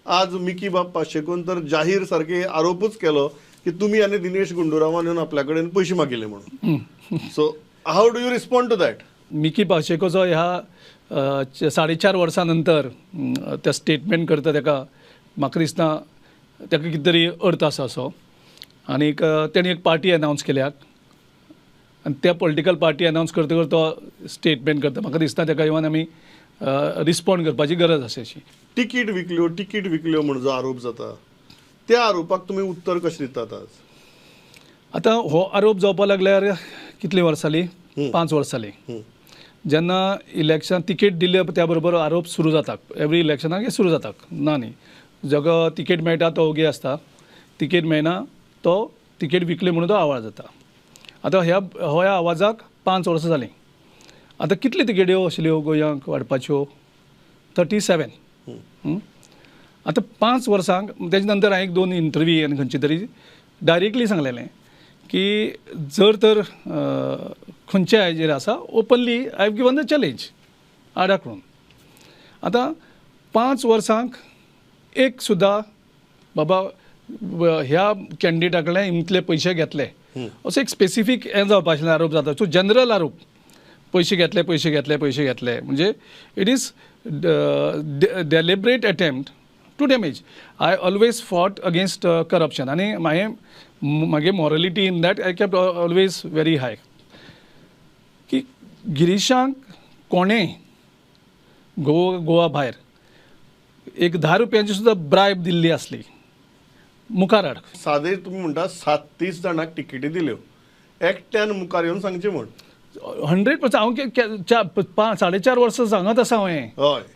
आज मिकी बाब पाशेकोन तर जाहीर सारके आरोपूच केलो की तुमी आनी दिनेश गुंडुरावान येवन आपल्या कडेन पयशे मागिल्ले म्हणून. So how do you respond to that? Mickey पाशेकोचो ह्या 4.5 वर्सां नंतर त्या स्टेटमेंट करता ताका म्हाका दिसना ताका कितें तरी अर्थ आसा असो. आनीक तेणी एक पार्टी अनावन्स केल्या आनी त्या पॉलिटिकल पार्टी अनावन्स करतकच तो स्टेटमेंट करता. म्हाका दिसना ताका इवन आमी रिस्पोंड करपाची गरज आसा अशी. तिकीट विकल्यो, तिकीट विकल्यो म्हण जो आरोप जाता त्या आरोपाक तुमी उत्तर कशें दितात आज? आतां हो आरोप जावपाक लागल्यार कितलीं वर्सां जालीं? 5 वर्सां जालीं. जेन्ना इलेक्शन तिकेट दिले त्या बरोबर आरोप सुरू जाता. एवरी इलेक्शनाक हे सुरू जाता. ना न्ही, जाका तिकेट मेळटा तो ओगी आसता, तिकेट मेळना तो तिकेट विकली म्हणून तो आवाज जाता. आतां ह्या ह्या आवाजाक 5 वर्सां जालीं. आतां कितल्यो तिकेट्यो आशिल्ल्यो गोंयांक वाडपाच्यो? 37. आतां 5 वर्सांक तेजे नंतर हांवें 1-2 इंटरव्यू आनी खंयची तरी डायरेक्टली सांगलेलें की जर तर खंयच्या हाजेर आसा openly I have given the challenge आडाकडून. आतां 5 वर्सांक एक सुद्दां बाबा ह्या कॅन्डिडेटा कडल्यान इतले पयशे घेतले असो एक स्पेसिफीक हें जावपा आशिल्लें आरोप जाता. सो जनरल आरोप पयशे घेतले पयशे घेतले पयशे घेतले म्हणजे it is deliberate attempt to damage. I always fought against corruption आनी म्हागे morality in that I kept always very high. की गिरीशांक कोणें गोवा भायर एक 10 रुपयांची सुद्दां ब्रायब दिल्ली आसली मुखार हाड. सादे तुमी म्हणटा 37 जाणांक तिकेटी दिल्यो, एकट्यान मुखार येवन सांगचें म्हण 100%. हांव 4.5 वर्सां सांगत आसा हांवें.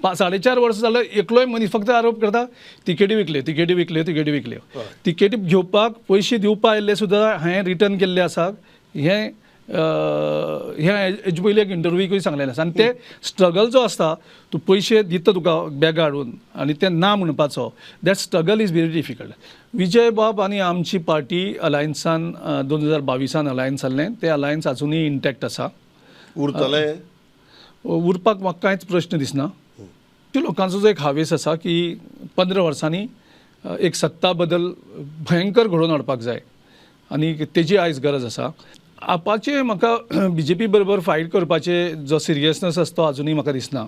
4.5 वर्सां जाल्यार एकलोय मनीस फक्त आरोप करता तिकेटी विकल्यो तिकेटी विकल्यो तिकेटी विकल्यो. तिकेटी घेवपाक पयशे दिवपा आयिल्ले सुद्दां हांवें रिटर्न केल्ले आसा. हें हें हेजे पयलीं एक इंटरव्यूकूय सांगलेलें आसा. आनी ते स्ट्रगल जो आसता तूं पयशे दिता तुका बॅगां हाडून आनी ते ना म्हणपाचो, that struggle is very difficult. Vijay बाब आनी आमची पार्टी अलायन्सान 2022 अलायन्स जाल्लें, तें अलायन्स आजुनूय इंटॅक्ट आसा. उरतलें? उरपाक म्हाका कांयच प्रश्न दिसना. त्यो लोकांचो जो एक हावेस आसा की 15 वर्सांनी एक सत्ता बदल भयंकर घडोवन हाडपाक जाय आनी तेजी आयज गरज आसा. आपाचे म्हाका बीजेपी बरोबर फायट करपाचे जो सिरियसनेस आसा तो आजुनूय म्हाका दिसना.